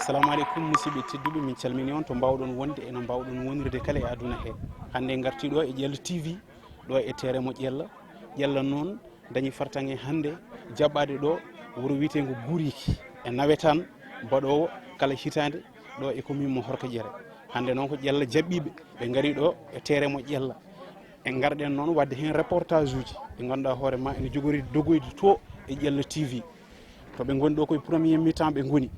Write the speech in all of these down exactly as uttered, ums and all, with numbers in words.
Assalamu aleykum, musidɓe tedduɓe, min calmini on to mbawɗon wonde e no mbawɗon wonirde kala e aduna he. Hannde ngarti ɗo e Ƴella T V, ɗo e terrain mo Ƴella. Ƴella noon dañi fartaŋŋe hannde jaɓɓaade ɗo wuro wiyeteengo Guuriki e nawetaan baɗoowo kala hitaande ɗo e commune mo Horka Ƴere. Hannde noon ko Ƴella jaɓɓiiɓe, ɓe ngari ɗo e terrain mo Ƴella. En ngarɗen noon waɗde heen reportage uji ɗi ngannduɗaa hoore ma ene jogori dogoyde to e Ƴella T V. To ɓe ngoni ɗo koye premier mi-temps ɓe ngoni,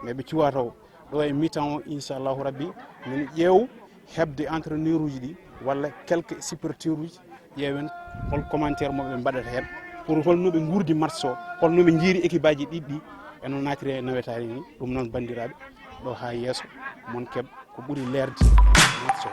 mais ɓe cuwa taw. Ɗo e mi-temps o, inchallahu rabbi, min ƴeew heɓde entraîneur uji ɗi walla quelques supporteurs uji, ƴeewen hol commentaire mo ɓe mbaɗata heen pour holno ɓe nguurdi match o, holno ɓe njiiri équipe aji ɗiɗi ɗi, eno naatiri e nawetaari ni. Ɗum noon, banndiraaɓe, ɗo haa yeeso mon keɓ ko ɓuri leerde match o.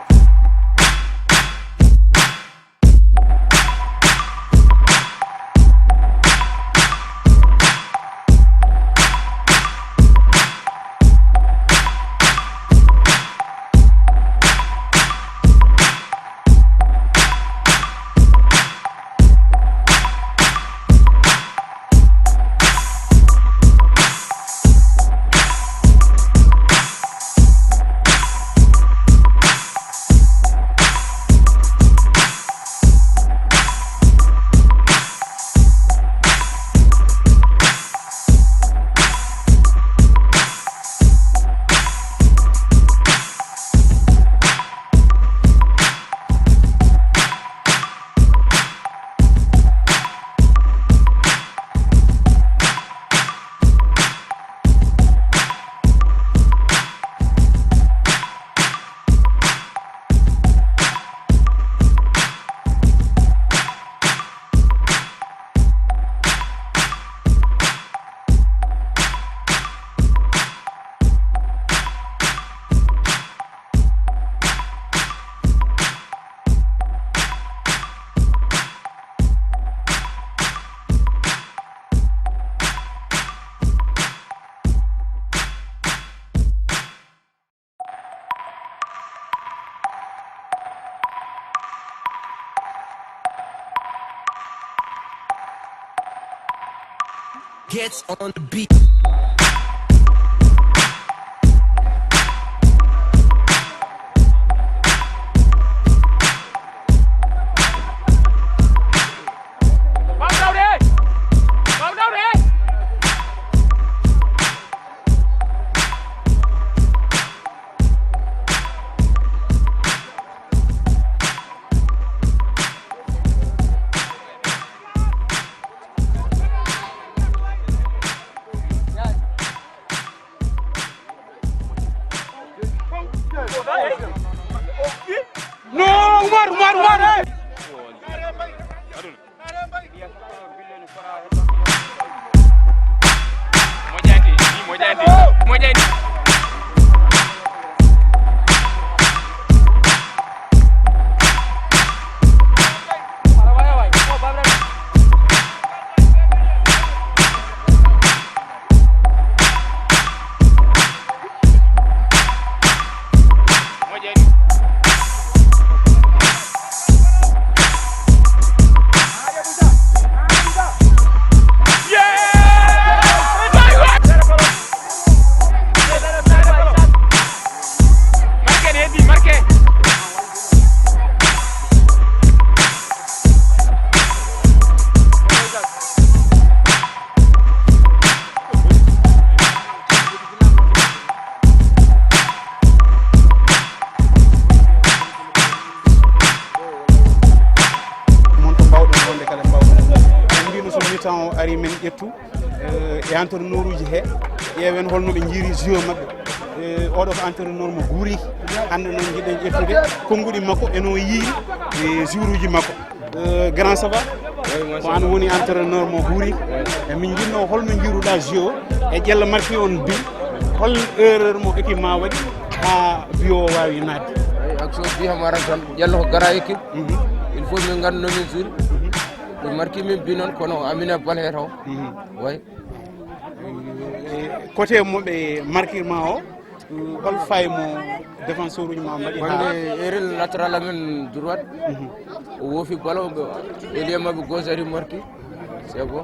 Gets on the beat. No, Umar, Umar, Umar, hey! Moƴƴaani, ni moƴƴaani, moƴƴaani. Mon to mbawɗen wonde kala mbawɗen. En mbino so mi-temps o ari men ƴettu, eh, e entraîneur uji he, ƴeewen holno ɓe njiiri jeu maɓɓe. Eh, oɗo ko entraîneur mo guuri, hannde noon njiɗen ƴettude konnguɗi makko eno yiiri, eh, jeu uji makko. Eh, grand, ça va? Ko an woni entraîneur mo guuri. E min njiɗno holno njiiruɗa jeu o e Ƴella marki on bi, hol erreur mo équipe ma waɗi haa bi o waawi naatde? Eyi, action bi hamo aran tan, Ƴella ko gara équipe. Mhm. Il faut min nganndu no min suuri. Mhm. Ɓe marki min bi noon, kono amina bal he taw. Mhm. Way. Eh, côté mo ɓe marki ma o, hol faay mo défenseur uji ma mbaɗi haa? Wonde erreur latéral amen droite. Mhm. O woofi ballon, ɓe, ailier maɓɓe gauche ari marki. C'est bon.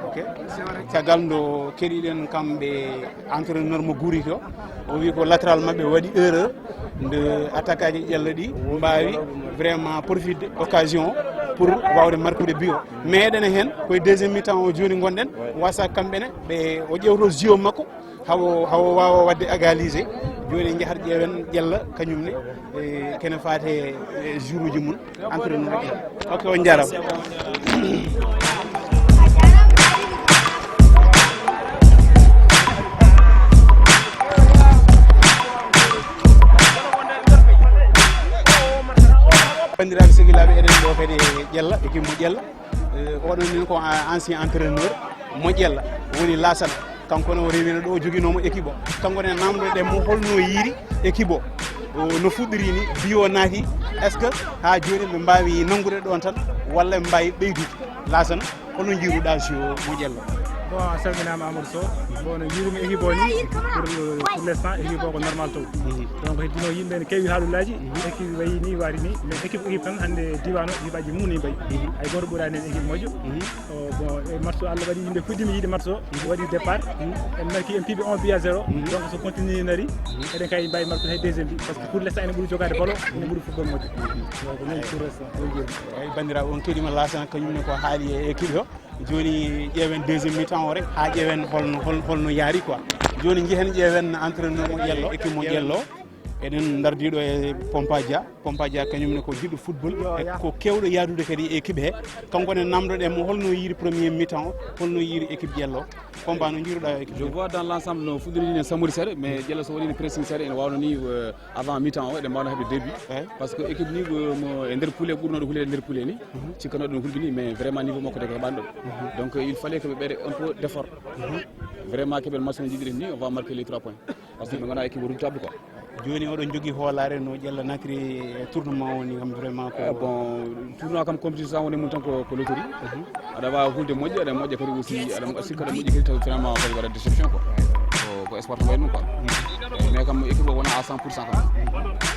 Ok. Caggal nde keɗiɗen kamɓe entraîneur mo Gourouy o, o wi ko latéral maɓɓe waɗi erreur nde attaquant ji Ƴella ɗi mbaawi vraiment profiter occasion pour wawde marquer but o. Mais eɗen heen koye deuxième mi-temps o jooni ngonɗen, wasa kamɓe ne ɓe o ƴewto jeu makko hawo hawo wawa wadde égaliser. Jooni en jahat ƴeewen Ƴella kañum ne, e, kene faate, e, joueuruji mum. Entraîneur. Ok, on jarama. Bandiraɓe sehilaaɓe, eɗen ɗo kadi e Ƴella, équipe mo Ƴella. Eh, oɗon ni ko a-, ancien entraîneur mo Ƴella, woni Laasana. Kanko ne o rewino ɗo, o joginoma équipe o. Kanko ne namdoɗen mo holno yiiri équipe o. O, no fuɗɗiri ni, bi o naati, est-ce que ha joni ɓe mbawi nanngude ɗon tan, walla ɓe mbawi ɓeydude? Laasana, holno jiiruɗa jeu mo Ƴella? Bon, a salminama Amadou Sow. Bon, no jiirumi équipe o ni, pour, pour l'instant, équipe o ko normal taw. Mhm. Donc, heddino yimɓe ne keewi haalullaji, équipe wayi ni, waari ni, mais équipe, équipe tan hannde diwan o, équipe aji mum ni mbayi. Mhm. Hay goto ɓurani en équipe moƴƴo. Mhm. O, bon, e match o, Allah waɗi yimɓe puɗɗima yiide match o, waɗi départ. En marki, en piiɓi un but à zéro. Donc, so continue nari, eɗen kay mbawi markude hay deuxième but, parce que pour l'instant ene ɓuri jogade ballon, ene ɓuri football moƴƴo. Donc, ko noon pour l'instant, ko jeeyi. Eyi, bandiraɓe, on keɗima Laasana, kañum ne ko haali e équipe o. Joni ƴeewen deuxième mi-temps o rek, ha ƴeewen holno, hol-, holno yaari quoi. Joni jehen ƴeewen entraîneur mo Ƴello, équipe mo Ƴello. Eɗen dardiɗo e Pompa Dia. Pompa Dia kañum ne ko jiɗɗo football, e ko kewɗo yaadude kadi e équipe he. Kanko ne namdoɗen mo holno yiiri premier mi-temps o, holno yiiri équipe Ƴello. Pompa, no jiiruɗa équipe? Je vois dans l'ensemble no fuɗɗori ni ne samori seeɗa, mais Ƴello so waɗi pressing seeɗa ene wawno ni, euh, avant mi-temps o eɗen mbawno heɓde deux buts. Par ce que équipe ni ko mo e nder poule ɓurnoɗo hulde e nder poule ni. Cikkanoɗo no hulɓini, mais vraiment niveau makko de ko heɓani ɗo. Donc il fallait que ɓe ɓeyde un peu d'effort. Vraiment keɓen match no jiɗiɗen ni, on va marquer les trois points. Parce que ɓe gona équipe redoutable quoi. Joni oɗon jogui hoolare no Ƴello natiri e tournoi o ni kam vraiment ko... Eh, bon, tournoi kam compétition woni mum tan ko, ko loterie. Aɗa wawa hulde moƴƴo, aɗa moƴƴa kadi aussi, aɗa mo-, sikka aɗa moƴƴi kadi taw finalement kadi waɗa déception quoi. Ko, ko sport tan wayi ɗum quoi. Mais kam équipe o wona à cent pour cent kam.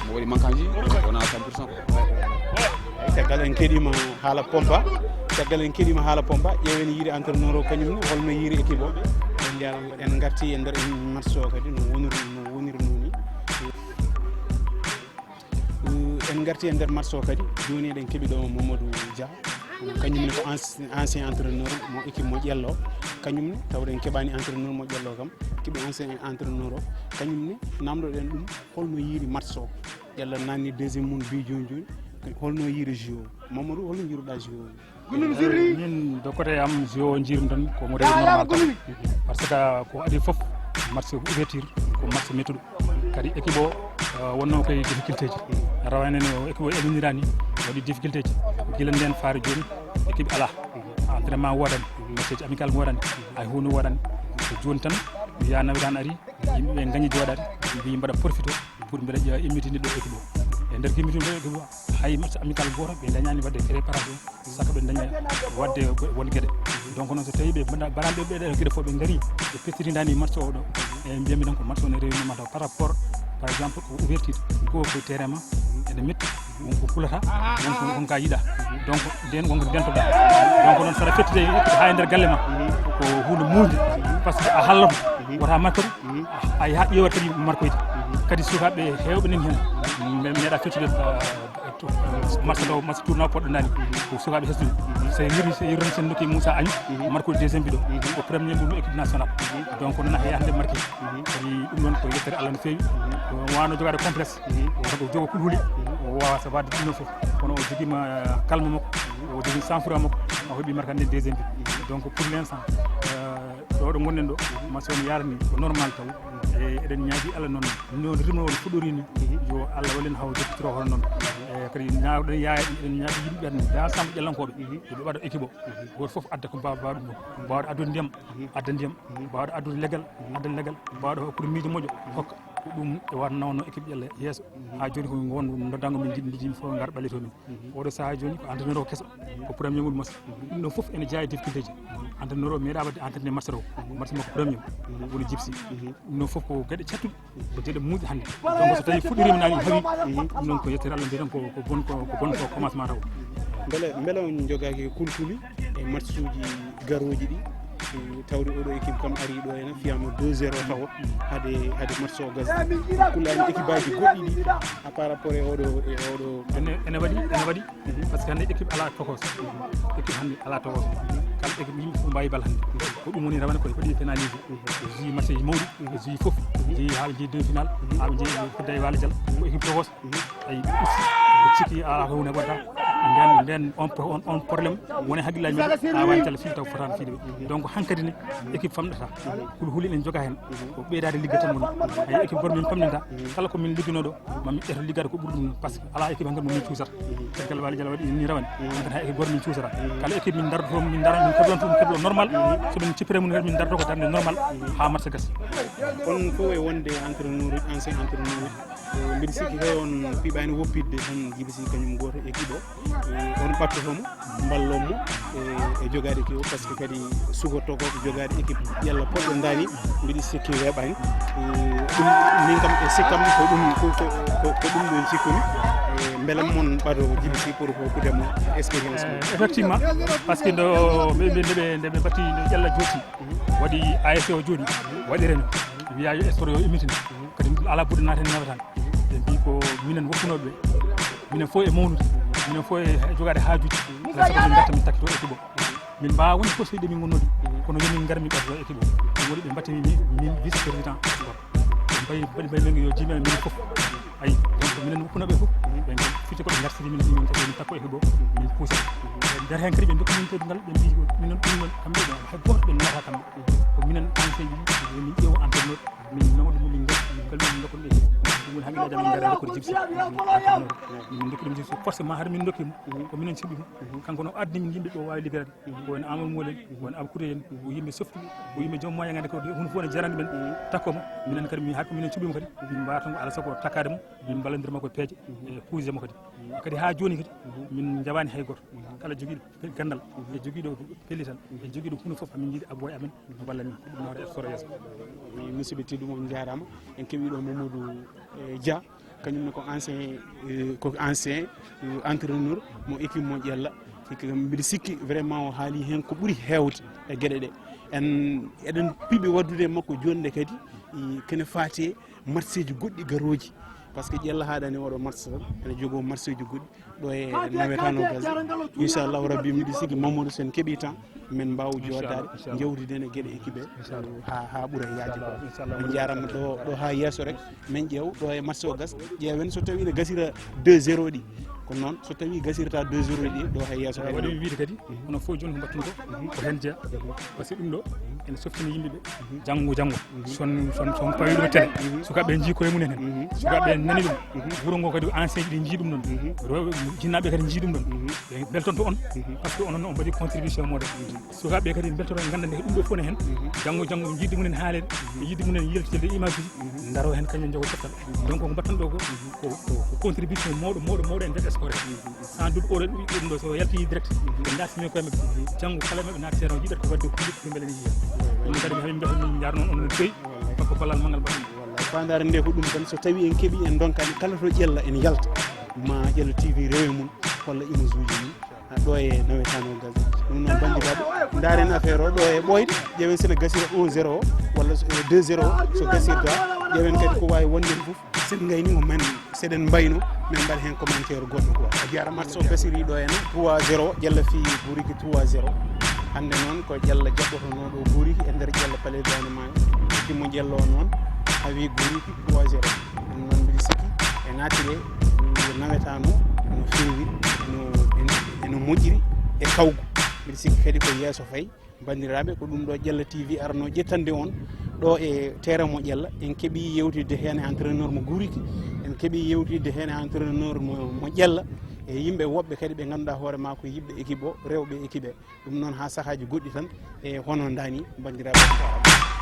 Mo waɗi manquant ji, wona à cent pour cent quoi. Caggal en keɗima haala Pompa, caggal en keɗima haala Pompa, ƴeewen yiiri entraîneur o kañum ne, holno yiiri équipe o. En jarama, en garti e nder match o kadi, no woniri, no woniri ni. Euh, en garti e nder match o kadi, joni eɗen keeɓi ɗo Mamadou Dia, kañum ne ko anci-, ancien entraîneur mo équipe mo Ƴello, kañum ne tawde en keeɓani entraîneur mo Ƴello kam, keeɓi ancien entraîneur o, kañum ne namdoɗen ɗum holno yiiri match o. Ƴello nanni deuxième mum bi joni joni, holno yiiri jeu o? Mamadou, holno jiiruɗa jeu o? Eh, min de côté am, jeu o jiirum tan ko mo rewi normal tan. Parce que ko adi foof, match ouverture ko match mettuɗo. Kadi équipe o, eh, wonno koye difficulté ji. Rawane no équipe o eɓinirani, waɗi difficulté ji. Gila nden faare joni, équipe ala. Entraînement wodani, match ji amical wodani, hay hunde wodani. Ko joni tan, mi yaha nawetaan ari, yimɓe ɓe gañi jooɗaade, mbi mbaɗa profité pour mbiɗa ƴeewa immitinde ɗo équipe o. E nder ko immitinde ɗo équipe o, hay match amical goto ɓe dañani wadde préparation, saka ɓe daña wadde won gueɗe. Donc noon so tawi ɓe mbaɗa-, mbaɗani ɓe ɓeɗe gueɗe fof ɓe gaari, ɓe pertitidani match o ɗo, e mbiyami tan ko match o ne rewinoma taw par rapport, par exemple, ko ouverture, ko ko terrain ma, ene metti, won ko kulata, won ko, won ka yiɗa. Donc nden won ko dentoɗa. Donc noon saɗa fettide ha e nder galle ma, ko hunde mulde, parce que a hallata, wota marquer, a yaha ƴeewat kadi markoyde. Kadi sukaɓe hewɓe nan hen, me-, meeɗa fettude, eh, to, eh, match ɗo, match tournoi poɗɗo nani. Ko sukaɓe hesɗuɓe. So yiri, so yiri sen nokki Moussa Agne, marko deuxième biɗo. Ko premier mum équipe nationale. Donc, noon hay hande marqué. Kadi ɗum noon ko yettere Allah no feewi. Ko wano jogade complexe. O ko jogo kulhuli. O wawa sabade ɗum noon fof. Kono o jogima, eh, calme makko. O jogi sang-froid makko. O heɓi marqué hande deuxième bi. Donc, pour l'instant, eh, ɗo, ɗo gonɗen ɗo, match o no yarani ko normal taw. E, eɗen ñaagi Allah noon, noon rythme o no fuɗɗori ni, yo Allah wallu en haw jokkitoro hono noon. E, kadi ñaawɗen yaaya, eɗen ñaagi yimɓe ɓen, dans l'ensemble ƴellankoɓe, yo ɓe waɗa équipe o. Goto fof adda ko mbaw-, mbawɗo ɗum, mbawɗo addude ndiyam, adda ndiyam, mbawɗo addude leggal, adda leggal, mbawɗo hokkude miijo moƴƴo, hokka. Ko ɗum e wano nawno équipe Ƴella yeeso. Ha joni ko ngon noddango min jiɗi, jiɗi fof ngar ɓalli to min. Oɗo saha joni ko entraîneur o keso, ko premier mum match. Ɗum ɗo fof ene jeeya e difficulté ji. Entraîneur o meeɗa wadde entraîné match o. Match makko premier, woni Gypsy. Ɗum ɗo fof ko geɗe cattuɗe, ko geɗe muƴƴe hande. Donc so tawi fuɗɗirima nani haawi, ɗum ɗon ko yettere Allah, mbiyen ko, ko bon, ko, ko bon ko commencement taw. Beele, beele on jogaki kulhuli e Matchuuji garooji ɗi, eh, tawde oɗo équipe kam ari ɗo ena fiyama deux zéro tawo hade, hade match o gasi. Hakkunde amen équipe aji goɗɗi ɗi, à par rapport e oɗo, e oɗo. Ene, ene waɗi, ene waɗi. Par ce que hannde équipe alaa tokos. Équipe hannde alaa tokos. Kala équipe yimɓe fof mbawi bal hannde. Ko ɗum woni rawane koye waɗi pénalisé. Ɓe joué match ji mawɗi, ɓe joué fof. Ɓe joué haa ɓe joué demi final, haa ɓe joué fedde e Waalo Dial. Ko équipe tokos. Ayi, ɓe usti. Ɓe cikki alaa ko woni waɗata. Nden, nden on pro-, on, on problème woni haqillaaji maɓɓe. A wawi tala fii taw fotaani fiide ɓe. Donc hankadi ne équipe famɗata. Hul huli en joga heen. Ko ɓeydaade ligga tan woni. Ayi, équipe goto min pamɗinta. Kala ko min ligginoo ɗo, ma min ƴeeto liggaade ko ɓuri ɗum. Par ce que alaa équipe hankadi mo min cuusata. Caggal Waalo Dial waɗi ni rawane. Hankadi hay équipe goto min cuusata. Kala équipe min dardoto, min dara, min keblon tun keblo normal. So min cippire mun kadi min dardoto ko darde normal. Haa match gasi. On fof e wonde entraîneur, ancien entraîneur. Eh, mbiɗa sikki kay on piɓaani woppitde tan Djiby Sy kañum gooto e kiɗo. Eh, on ɓattoto mo, mballon mo, eh, e jogaade ki o, par ce que kadi sukoto ko jogaade équipe ƴella poɗɗo ndaani, mbiɗa sikki weeɓaani. Eh, ɗum, min kam e sikkam ko ɗum, ko, ko, ko, ko ɗum ɗo cikkumi. Eh, mbelam mon ɓaɗo Djiby Sy pour ko kudemo expérience mum. Eh, effectivement, par ce que ndo, ɓe, ɓe, nde ɓe, nde ɓe mbaɗti nde ƴella jooti, waɗi A S C o jooɗi, waɗi réunion, wiya yo sport yo immitin. Kadi ala ɓurɗo naata heen nawetaan. Ɓe mbi ko minen woppunooɓe ɓe. Minen fof e mawnude, minen fof e jogaade haajuuji. Alaa sago min ngarta min takkito équipe o. Min mbaawa wonde fof seyɗi min ngonnoo ɗi. Kono yo min ngar min ɓaddo équipe o. Ɗum waɗi ɓe mbaɗti min, min vice président sport. Ɓe mbayi, mbaɗi, mbayi min yo jiimi amen minen fof. Ayi, donc minen woppunooɓe fof. Ɓen kam fiti ko ɓe ngartiri min, min kadi min takko équipe o. Min puusa. Ɓe nder heen kadi ɓe ndokki min teddungal, ɓe mbi ko minen ɗum noon kamɓe ɗo. Hay gooto ɓe nawata kamɓe. Ko minen ancien ji, min ƴeewa entraîneur. Min nawde mo, min ngar-, min kalmi, min dokka ɗum. Ɗum woni hakkillaaji amen, ngara dokkude Djiby Sy. Min dokki ɗum Djiby Sy. Forcément, hade min dokki mo, ko minen cuɓi mo. Kanko no addi min yimɓe ɓe waawi liggaade. Ko en Amadou Molen, ko en Abou Kouré en, ko yimɓe softuɓe, ko yimɓe joom moyen ngannde ko ɗum fof ne jarani men. Takko mo, minen kadi, mi, hade ko minen cuɓi mo kadi. Min mbawa tan ko alaa sago takkaade mo, min mballondira mo ko peeje, e kuuje mo kadi. Kadi haa jooni kadi, min njaɓaani hay gooto. Kala jogiiɗo ganndal, e jogiiɗo pellital, e jogiiɗo huunde fof, amin njiɗi abbo e amen, no walla min, ko ɗum nawata e soro yeeso. Musidɓe tedduɓe, on njaaraama. En keɓii ɗo Mamadou, eh, Dia, kañum ne ko ancien, eh, ko ancien, eh, entraîneur mo équipe mo ƴella. Hikka kam mbiɗa sikki vraiment o haali heen ko ɓuri heewde e geɗe ɗe. En, eɗen piɓi waddude e makko jooni nde kadi, eh, kene faati e match ji goɗɗi garooji. Par ce que ƴella haaɗani oɗo match tan, ene jogoo match ji goɗɗi. Ɗo e nawetaan o gasi. Inchallahu Rabbi, miɗo sikki Mamadou, sen keɓii temps, min mbaawa jooɗaade, inchallah, jewtiden e geɗe équipe he, inchallah, haa, haa ɓura yaajde ko. Inchallah. On njaaraama ɗo, ɗo haa yeeso rek, min ƴeew, ɗo e match o gas, ƴeewen so tawii ne gasira deux zéro ɗi. Ko noon, so tawii gasirta deux zéro ɗi, ɗo haa yeeso rek. Waɗi mi wiide kadi, onon fof jooni ko mbaɗten ko, ko heen jeyaa. Par ce que ɗum ɗo, ene softina yimɓe ɓe, janngo, janngo. Son, son, son pawi ɗum e télé. Sukaaɓe njii koye mumen heen. Sukaaɓe nani ɗum. Wuro ngo kadi ancien ji ɗi njii ɗum ɗon. Rewɓe, jinnaaɓe kadi njii ɗum ɗon. Ɓe mbeltonto on. Par ce que onon on mbaɗi contribution mooɗon. Sukaaɓe kadi mbeltoto ngannda nde ɗum ɗo fof ne heen. Janngo, janngo yidde mumen haaleede. Yidde mumen yaltitinde image uji. Ndaro heen kañum jogo coftal. Donc ko mbaɗten ɗo ko, ko, ko, ko contribution mawɗo, mawɗo, mawɗo e nder sport he. Sans doute oɗo ɗum, ɗum ɗo so yalti direct. Ɓe dartini koye maɓɓe. Janngo kala maɓɓe naati seeɗa o yiɗat ko waɗde ko ɗum mbele ne yiya. Ɗum kadi mi haɓi mbiyata min njaarno on no feewi. Par ce que ballal manngal mbaɗɗon. Wallahi, faandaare nde ko ɗum tan, so tawii en keɓii, en ndonkani kala to ƴella en yalta, ma ƴella T V rewe mum, walla image uji mum. Ah, ɗo e nawetaan o gasi. Ɗum noon, banndiraaɓe, ndaaren affaire o ɗo e ɓooyde, ƴeewen sene gasira un zéro o, walla so, eh, deux zéro o, so gasirta, ƴeewen kadi ko waawi wonde fof. Sen ngayni ko men, seɗen mbayno, min mbaɗa heen commentaire goɗɗo quoi. A jarama. Match o gasiri ɗo heen trois zéro, ƴella fii Guriki trois zéro. Hannde noon ko ƴella jaɓɓotonoo ɗo Guriki e nder ƴella Palais Daande Maayo. Timo ƴella o noon, hawi Guriki trois zéro. Ɗum noon mbiɗa sikki e naatire nawetaan o no feewi, no, eno, eno moƴƴiri e kawgu. Mbiɗa sikki kadi ko yeeso fayi. Banndiraaɓe, ko ɗum ɗo Ƴella T V arno ƴettande on ɗo e terrain mo Ƴella. En keɓii yewtidde heen e entraîneur mo Guriki, en keɓii yewtidde heen e entraîneur mo, mo Ƴella, e yimɓe woɓɓe kadi ɓe ngannduɗaa hoore maa ko yiɗɓe équipe o, rewɓe équipe he. Ɗum noon haa sahaaji goɗɗi tan, e hono ndaa ni, banndiraaɓe, on njaaraama.